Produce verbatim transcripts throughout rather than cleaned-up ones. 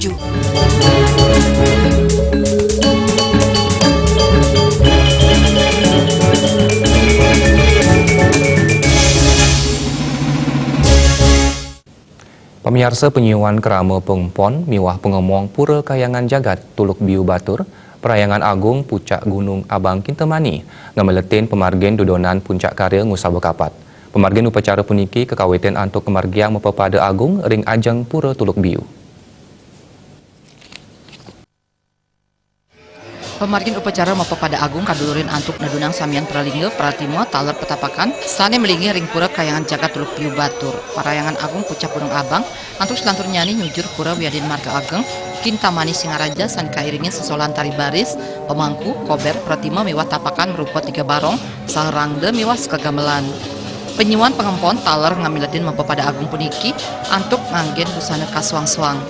Ju. Pamiarsa, panyuan krama pengempon miwah pangemong Pura Kahyangan Jagat Tuluk Biu Batur, Parhyangan Agung Pucak Gunung Abang Kintamani ngamiletin pamargin dudonan puncak karya ngusaba kapat. Pamargin upacara puniki kakawitin antuk ngamargiang mapapada agung ring ajeng Pura Tuluk Biu. Pamargin upacara mapapada agung kadulurin antuk nedunang samian pralingga, pratima, taler patapakan sane malinggih ring Pura Kahyangan Jagat Tuluk Biu Batur. Parhyangan Agung Pucak Gunung Abang antuk salanturnyané nyujur pura wiadin marga ageng, Kintamani Singaraja sane kairingin sesolahan tari baris, pamangku, kober, pratima miwah tapakan marupa tiga barong, saha rangda miwah seka gamelan. Panyuan pangempon taler ngamiletin mapapada agung puniki antuk nganggen busana kasuang-suang.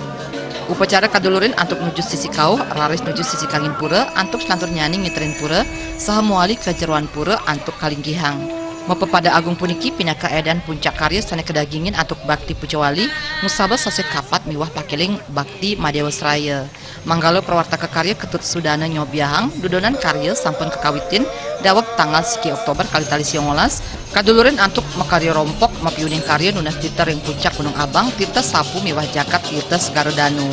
Upacara kadulurin antuk nuju sisi kauh, raris nuju sisi kangin pura, antuk salanturnyané ngiterin pura, saha mawali ka jeroan pura antuk kalinggihang. Mapapada agung puniki pinaka edan puncak karya sane kadagingin antuk bakti puja wali, ngusaba sasih kapat miwah pakeling bakti Madéwa Sraya. Manggala prawartaka karya Ketut Sudana nyobiahang, dudonan karya sampun kakawitin daweg tanggal siki Oktober kalih tali sia welas, kadulurin antuk makarya rompok, mapiuning karya nunas tirta ring puncak Gunung Abang, tirta sapu miwah jagat tirta Segara Danu.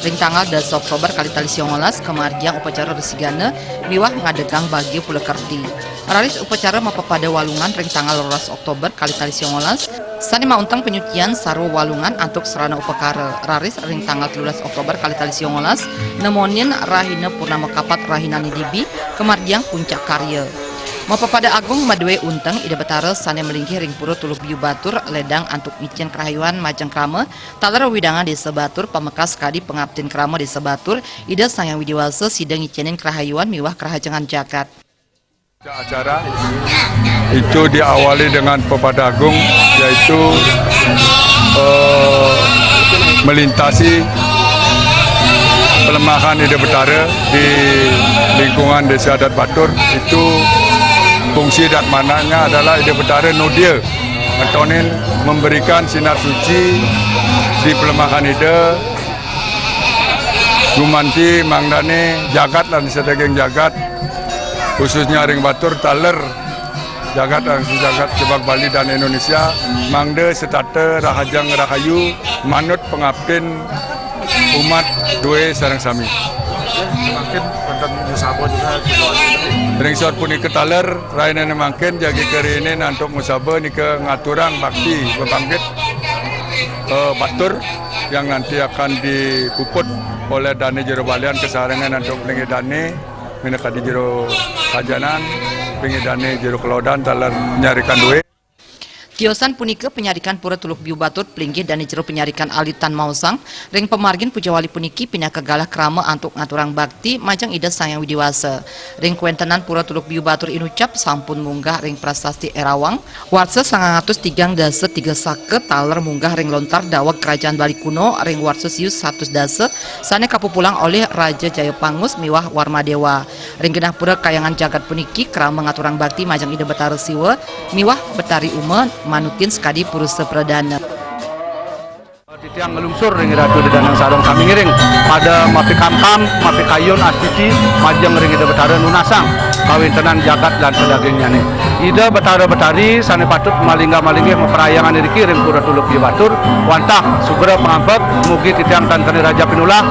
Ring tanggal dasa Oktober kalih tali sia welas, kamargiang upacara resigana miwah ngadegang bagia pula kerti. Raris upacara mapapada walungan ring tanggal roras Oktober kalih tali sia welas, sane maunteng panyucian sarwa walungan antuk sarana upakara. Raris ring tanggal telulas Oktober kalih tali sia welas, nemonin rahina purnama kapat rahinane dibi, kamargiang puncak karya. Mapapada agung madue unteng Ida Betara sane malinggih ring Pura Tuluk Biu Batur, ledang antuk ngicen karahayuan majeng krama, taler wewidangan desa Batur, pamekas kadi pangaptin krama desa Batur, Ida Sang Hyang Widi Wasa sida ngicenin karahayuan miwah karahajengan jagat. Acara itu diawali dengan pepada agung, yaitu, eh, melintasi pelemahan Ida Betara di lingkungan Desa Adat Batur. Itu fungsi dan maknanya adalah Ida Betara nudia, ngetonin, memberikan sinar suci di pelemahan Ida, gumanti mangdane jagat lan sadaging jagat, khususnya ring Batur taler jagat, ring jagat jebag Bali dan Indonesia, mangda setata rahajeng rahayu manut pangaptin umat due sareng sami. Mangkin wenten musaba juga. Ring sor punika taler, rahinane mangkin jagi karihinin antuk musaba nika ngaturang bakti bebangkit, eh, Batur yang nanti akan dipuput oleh dane jero balian kasarengan antuk plinggih dane, minakadi jero kajanan, plinggih dane jero kelodan taler nyarikan duit. Tiosan punika panyarikan Pura Tuluk Biu Batur plinggih dane jero panyarikan alitan maosang ring pamargin pujawali puniki pinaka galah krama antuk ngaturang bakti majeng Ida Sang Hyang Widi Wasa. Ring kawentenan Pura Tuluk Biu Batur inucap sampun munggah ring prasasti Erawang, warsa sangang atus tigang dasa tiga saka taler munggah ring lontar daweg Kerajaan Bali Kuno ring warsa siu satus dasa sane kapupulang olih Raja Jayapangus miwah Warmadewa. Ring genah pura kayangan jagat puniki krama ngaturang bakti majeng Ida Betara Siwa miwah Betari Uma manutin sakadi purusa pradana. Titiang nglungsur ring Ratu Ida Danang sareng sami ngiring pada mapikamkam, mapikayun astiti majeng ring Ida Betara nunasang kawentenan jagat lan sadagingnyane. Ida Betara Betari sane patut malingga-malinggih maparhyangan iriki ring Pura Tuluk Biu Batur, wantah sugra pangampek, mugi titiang tan keni raja pinulah,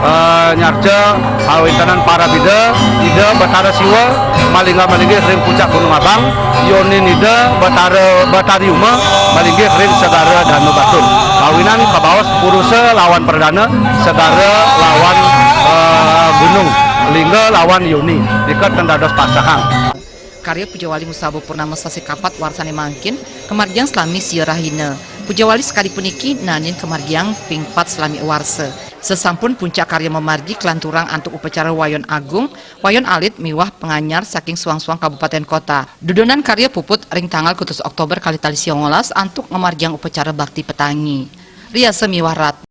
eh, nyarca kawentenan parab Ida, Ida Betara Siwa malingga-malinggih ring puncak Gunung Abang, yonin Ida Betara Betari Uma malinggih ring Segara Danu Batur. Kawinan kabaos purusa lawan pradana, segara lawan, eh, gunung, lingga lawan yoni, nika ten dados pasahang. Karya pujawali musaba purnama sasih kapat warsane mangkin, kamargiang salami sia rahina. Pujawali sakadi puniki naenin kamargiang ping pat salami warsa. Sasampun puncak karya mamargi kalanturang antuk upacara wayon agung, wayon alit miwah panganyar saking suang-suang kabupaten kota. Dudonan karya puput ring tanggal kutus Oktober kalih tali sia welas antuk ngamargiang upacara bakti petangi. Riasa miwah rat.